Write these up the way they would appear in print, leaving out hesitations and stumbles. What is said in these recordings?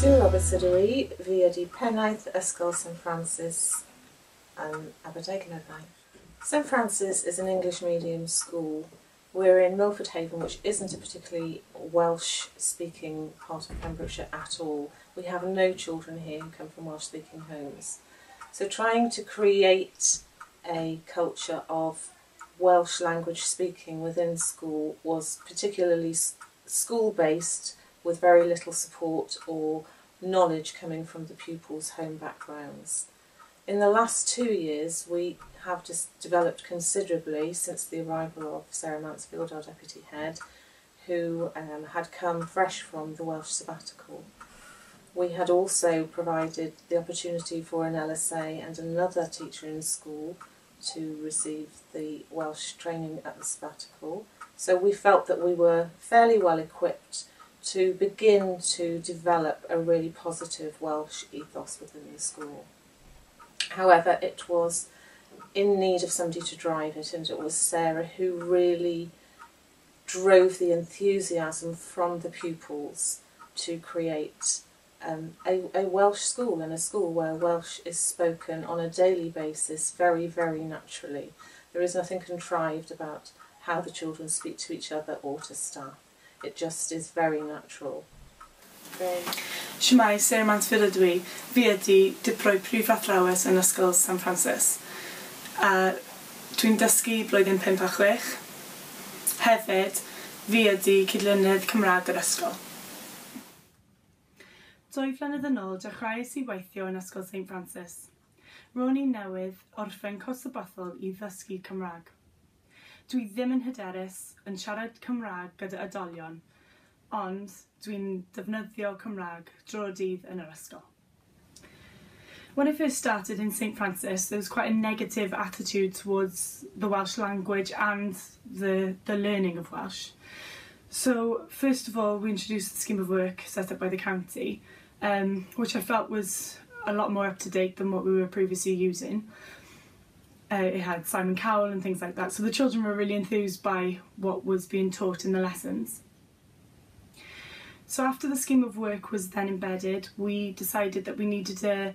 Sue Roberts ydw i, fi ydy pennaeth Ysgol St Francis yn Aberdaugleddau. St Francis is an English medium school. We're in Milford Haven, which isn't a particularly Welsh-speaking part of Pembrokeshire at all. We have no children here who come from Welsh-speaking homes. So trying to create a culture of Welsh language speaking within school was particularly school-based, with very little support or knowledge coming from the pupils' home backgrounds. In the last 2 years, we have just developed considerably since the arrival of Sarah Mansfield, our deputy head, who had come fresh from the Welsh sabbatical. We had also provided the opportunity for an LSA and another teacher in school to receive the Welsh training at the sabbatical. So we felt that we were fairly well equipped to begin to develop a really positive Welsh ethos within the school. However, it was in need of somebody to drive it, and it was Sarah who really drove the enthusiasm from the pupils to create a Welsh school, and a school where Welsh is spoken on a daily basis very, very naturally. There is nothing contrived about how the children speak to each other or to staff. It just is very natural. Great. Shwmae, Sarah Mansfield ydw i. Fi ydy dirprwy prif athrawes yn Ysgol St Francis. Dwi'n dysgu blwyddyn 5 a 6. Hefyd, fi ydy cydlynydd Cymraeg yr ysgol. 2 flynedd yn ôl, dechreuais i weithio yn Ysgol St Francis. Ro'n i newydd orffen cwrs sabothol i ddysgu Cymraeg. Dwi ddim yn hyderus yn siarad Cymraeg gyda oedolion, ond dwi'n defnyddio Cymraeg drwy'r dydd yn yr ysgol. When I first started in St Francis, there was quite a negative attitude towards the Welsh language and the learning of Welsh. So, first of all, we introduced the scheme of work set up by the county, which I felt was a lot more up to date than what we were previously using. It had Simon Cowell and things like that, so the children were really enthused by what was being taught in the lessons. So after the scheme of work was then embedded, we decided that we needed to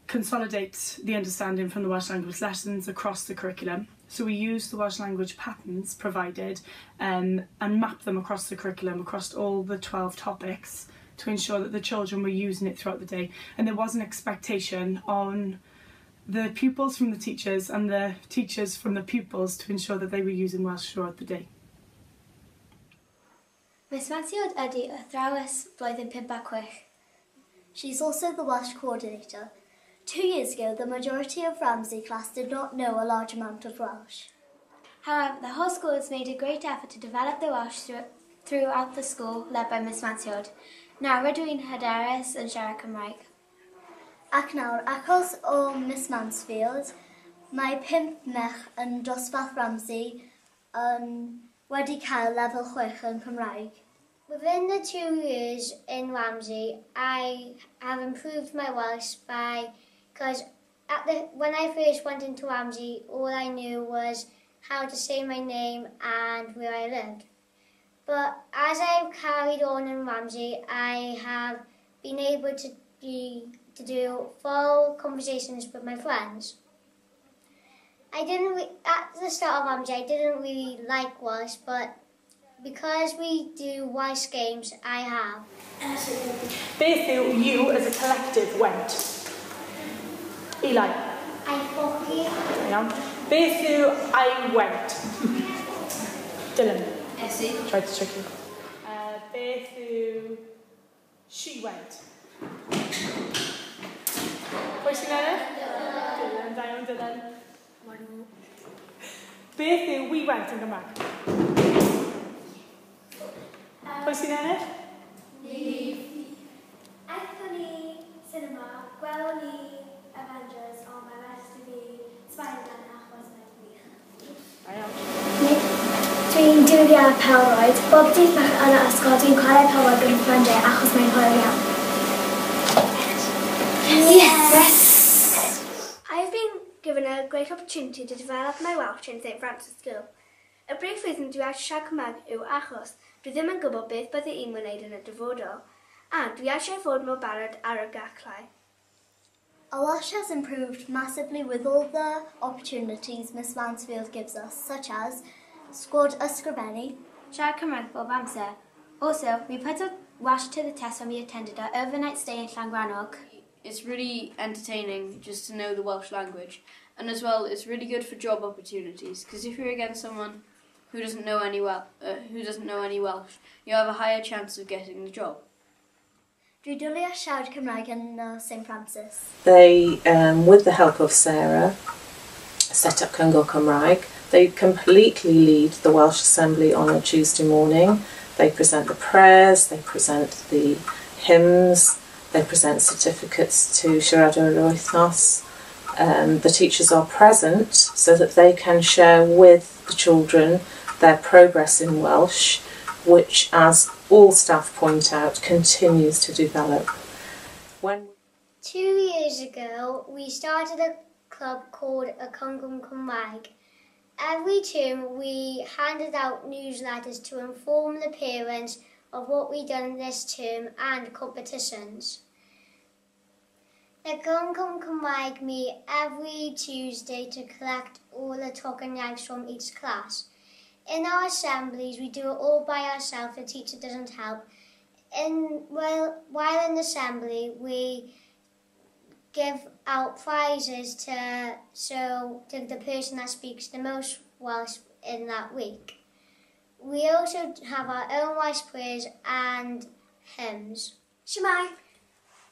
consolidate the understanding from the Welsh language lessons across the curriculum. So we used the Welsh language patterns provided and mapped them across the curriculum, across all the 12 topics, to ensure that the children were using it throughout the day. And there was an expectation on the pupils from the teachers and the teachers from the pupils to ensure that they were using Welsh throughout the day. Miss Mansfield ydy athrawes blwyddyn 5 a 6. She's also the Welsh coordinator. 2 years ago, the majority of Ramsey class did not know a large amount of Welsh. However, the whole school has made a great effort to develop the Welsh throughout the school, led by Miss Mansfield. Nawr rydw i'n hyderus yn siarad Cymraeg. Ac nawr, achos o Miss Mansfield, mae pump merch yn dosbarth Ramsey yn wedi cael lefel 6 yn Cymraeg. Within the 2 years in Ramsey, I have improved my Welsh by because when I first went into Ramsey, all I knew was how to say my name and where I lived. But as I've carried on in Ramsey, I have been able to do full conversations with my friends. I didn't at the start of Ramsey, I didn't really like Welsh, but because we do Welsh games, I have. Beth yw "you as a collective went"? Eli. Aethoch chi. Iawn. Beth yw "I went"? Dylan. Es i. Tried to trick you. Beth yw "she went"? Pwy sy'n ennill? Dylan, da iawn, Dylan. Beth yw "we went" yn Gymraeg? Pwy sy'n ennill? Ni. Aethon ni cinema, gwelon ni Avengers, ond mae well i fi Spider-Man achos mae'n wych. Da iawn. Dwi'n dwlu ar pêl-rwyd. Bob dydd Mercher yn yr ysgol, dwi'n chwarae pêl-rwyd gyda ffrindiau achos mae'n hwyl iawn. Yes! I've been given a great opportunity to develop my Welsh in St Francis School. Y brif rheswm dwi eisiau siarad Cymraeg yw achos dwi ddim yn gwybod beth bydde i'n wneud yn y dyfodol. A dwi eisiau fod mor barod ar y gaclau. Our Welsh has improved massively with all the opportunities Miss Mansfield gives us, such as Sgwad Ysgrifennu, Siarad Cymraeg bob amser. Also, we put our Welsh to the test when we attended our overnight stay in Llangrannog. It's really entertaining just to know the Welsh language, and as well it's really good for job opportunities, because if you're against someone who doesn't know any Welsh, you have a higher chance of getting the job. Dwi dwlu ar siarad Cymraeg yn St Francis. They, with the help of Sarah, set up Cyngor Cymraeg. They completely lead the Welsh Assembly on a Tuesday morning. They present the prayers, they present the hymns, they present certificates to Siaradwr yr Wythnos. The teachers are present so that they can share with the children their progress in Welsh, which, as all staff point out, continues to develop. When 2 years ago, we started a club called a Cyngor Cymraeg. Every term, we handed out newsletters to inform the parents of what we'd done this term and competitions. The Cyngor Cymraeg meet every Tuesday to collect all the tocyn iaith from each class. In our assemblies, we do it all by ourselves, the teacher doesn't help. While in the assembly, we give out prizes to the person that speaks the most Welsh in that week. We also have our own Welsh prayers and hymns. Shwmae!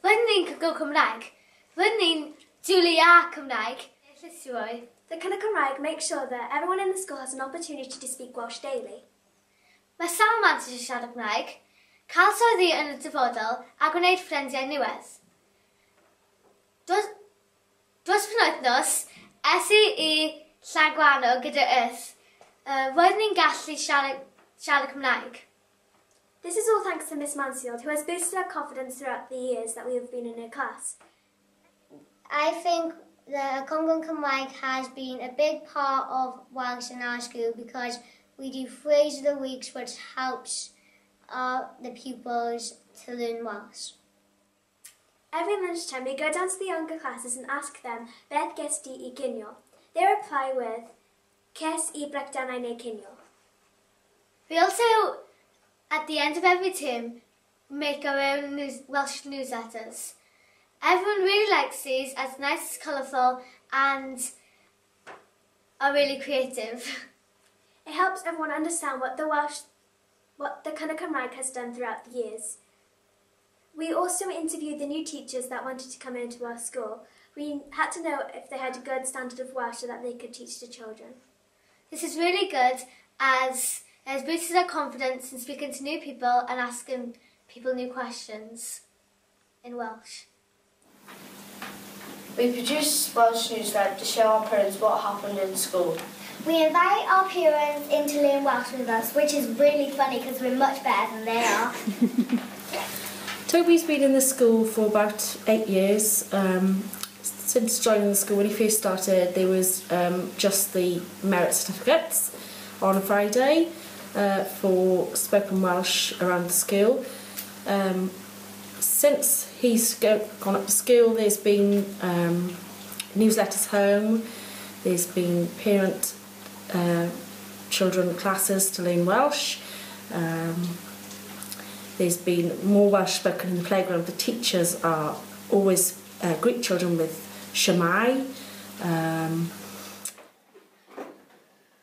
Rydyn ni'n Cyngor Cymraeg. Rydyn ni'n dwlu ar Cymraeg. Llysiau. The Cyngor Cymraeg makes sure that everyone in the school has an opportunity to speak Welsh daily. Mae sawl man sy'n siarad Cymraeg, cael swyddi yn y dyfodol a gwneud ffrindiau newydd. Dros penwythnos, es i i Llangrannog gyda Urdd. Roeddwn ni'n gallu siarad Cymraeg. This is all thanks to Miss Mansfield, who has boosted our confidence throughout the years that we have been in her class. I think the Cyngor Cymraeg has been a big part of Welsh in our school because we do phrase of the weeks, which helps the pupils to learn Welsh. Every lunchtime we go down to the younger classes and ask them, Beth ges di i cinio? They reply with, Ces i brechdanau neu cinio. We also, at the end of every term, make our own Welsh newsletters. Everyone really likes these as nice, colourful and are really creative. It helps everyone understand what the Cyngor Cymraeg has done throughout the years. We also interviewed the new teachers that wanted to come into our school. We had to know if they had a good standard of Welsh so that they could teach the children. This is really good as it has boosted our confidence in speaking to new people and asking people new questions in Welsh. We produce Welsh newsletter to show our parents what happened in school. We invite our parents in to learn Welsh with us, which is really funny because we're much better than they are. Toby's been in the school for about 8 years. Since joining the school, when he first started, there was just the merit certificates on a Friday for spoken Welsh around the school. Since he's gone up to school, there's been newsletters home, there's been parent children classes to learn Welsh, there's been more Welsh spoken in the playground. The teachers are always greet children with Shwmae.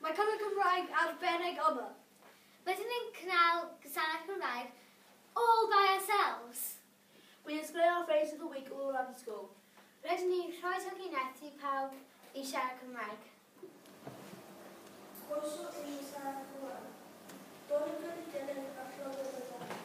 Mae Cyngor Cymraeg arbennig yma. Rydyn ni'n cynnal gwasanaeth Cymraeg all by ourselves. We display our phrase of the week all around the school. Rydyn ni'n rhoi tocyn i pawb i siarad Cymraeg. Croeso i ni siarad Cymraeg. Donegal, Dylan a Llogfyddydau.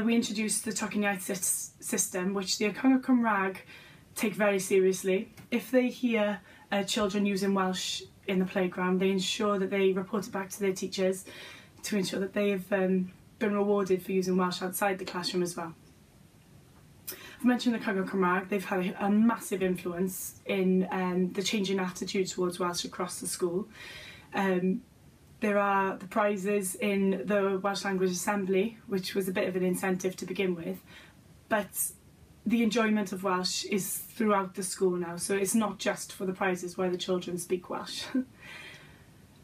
We introduced the Tocyn Iaith system, which the Cyngor Cymraeg take very seriously. If they hear children using Welsh in the playground, they ensure that they report it back to their teachers to ensure that they've been rewarded for using Welsh outside the classroom as well. I've mentioned the Cyngor Cymraeg. They've had a massive influence in the changing attitude towards Welsh across the school. There are the prizes in the Welsh Language Assembly, which was a bit of an incentive to begin with, but the enjoyment of Welsh is throughout the school now, so it's not just for the prizes where the children speak Welsh.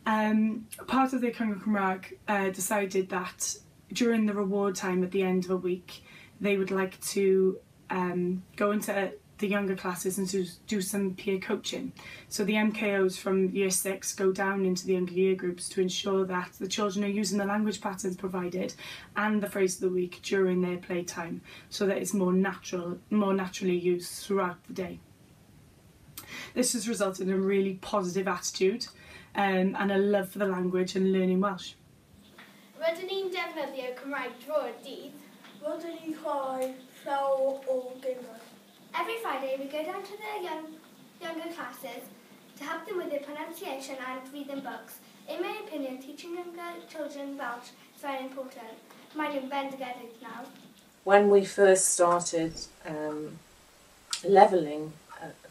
Part of the Cyngor Cymraeg decided that during the reward time at the end of a week, they would like to go into the younger classes and to do some peer coaching. So the MKOs from year 6 go down into the younger year groups to ensure that the children are using the language patterns provided and the phrase of the week during their playtime, so that it's more naturally used throughout the day. This has resulted in a really positive attitude and a love for the language and learning Welsh. Rydyn ni'n defnyddio Cymraeg drwy'r dydd. Rydyn ni'n chwarae llawer o gemau. Every Friday we go down to the younger classes to help them with their pronunciation and read them books. In my opinion, teaching younger children Welsh is very important. Maen nhw'n bendigedig nawr. When we first started levelling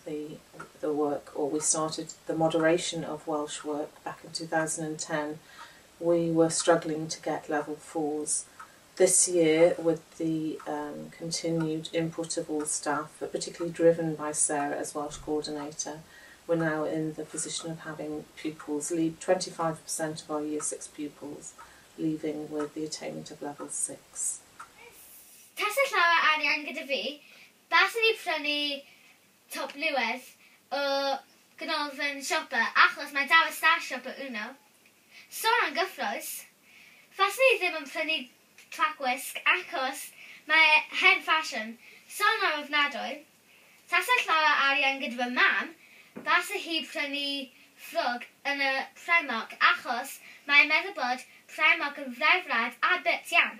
the work, or we started the moderation of Welsh work back in 2010, we were struggling to get level 4s. This year, with the continued input of all staff, but particularly driven by Sarah as Welsh coordinator, we're now in the position of having pupils leave, 25% of our Year 6 pupils leaving with the attainment of level 6. Tasa llawer arian gyda fi, baswn i prynu top newydd o ganolfan siopa, achos mae dal y star shop o Uno. Sôn am gyffrous, faswn i ddim yn prynu tracwisg achos mae hen ffasiwn. Sôn am ofnadwy, tasa llawer arian gyda fy mam, basa hi prynu ffrog yn y Primark achos mae'n meddwl bod Primark yn frefrad a bit iawn.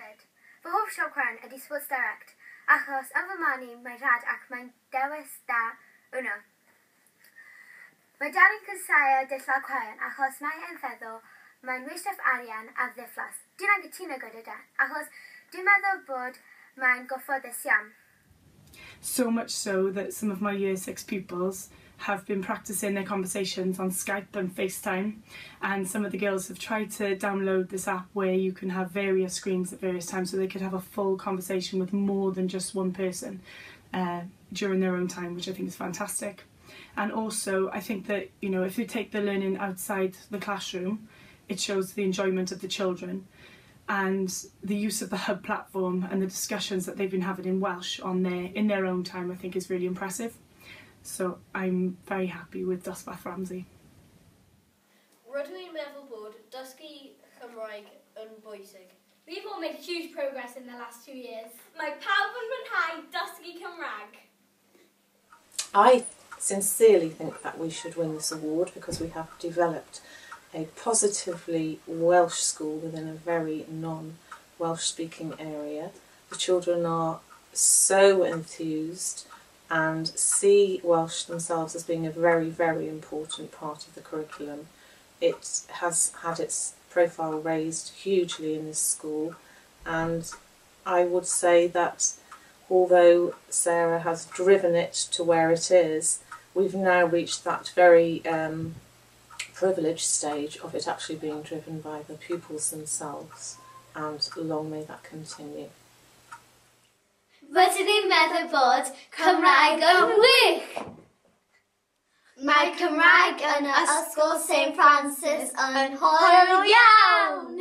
Fy hoff siop chwaraeon ydy Sports Direct, achos yn fy marn i mae'n rhad ac mae'n dewis da yno. Mae dad yn casáu dillad chwaraeon achos mae e'n feddwl mae'n wastraff arian a ddiflas. Dwi'n anghytuno gyda dad, achos dwi'n meddwl bod mae'n gyfforddus iawn. So much so that some of my Year 6 pupils have been practicing their conversations on Skype and FaceTime, and some of the girls have tried to download this app where you can have various screens at various times so they could have a full conversation with more than just one person during their own time, which I think is fantastic. And also I think that, you know, if you take the learning outside the classroom, it shows the enjoyment of the children, and the use of the Hub platform and the discussions that they've been having in Welsh on in their own time, I think is really impressive. So I'm very happy with Dosbarth Ramsey. Rydw i'n meddwl bod dysgu Cymraeg yn bwysig. We've all made huge progress in the last 2 years. Mae pawb yn mwynhau dysgu Cymraeg. I sincerely think that we should win this award because we have developed a positively Welsh school within a very non-Welsh speaking area. The children are so enthused and see Welsh themselves as being a very, very important part of the curriculum. It has had its profile raised hugely in this school, and I would say that although Sarah has driven it to where it is, we've now reached that very privileged stage of it actually being driven by the pupils themselves, and long may that continue. Rydyn ni'n meddwl bod Cymraeg yn wych! Mae Cymraeg yn Ysgol St Francis yn hwyl iawn!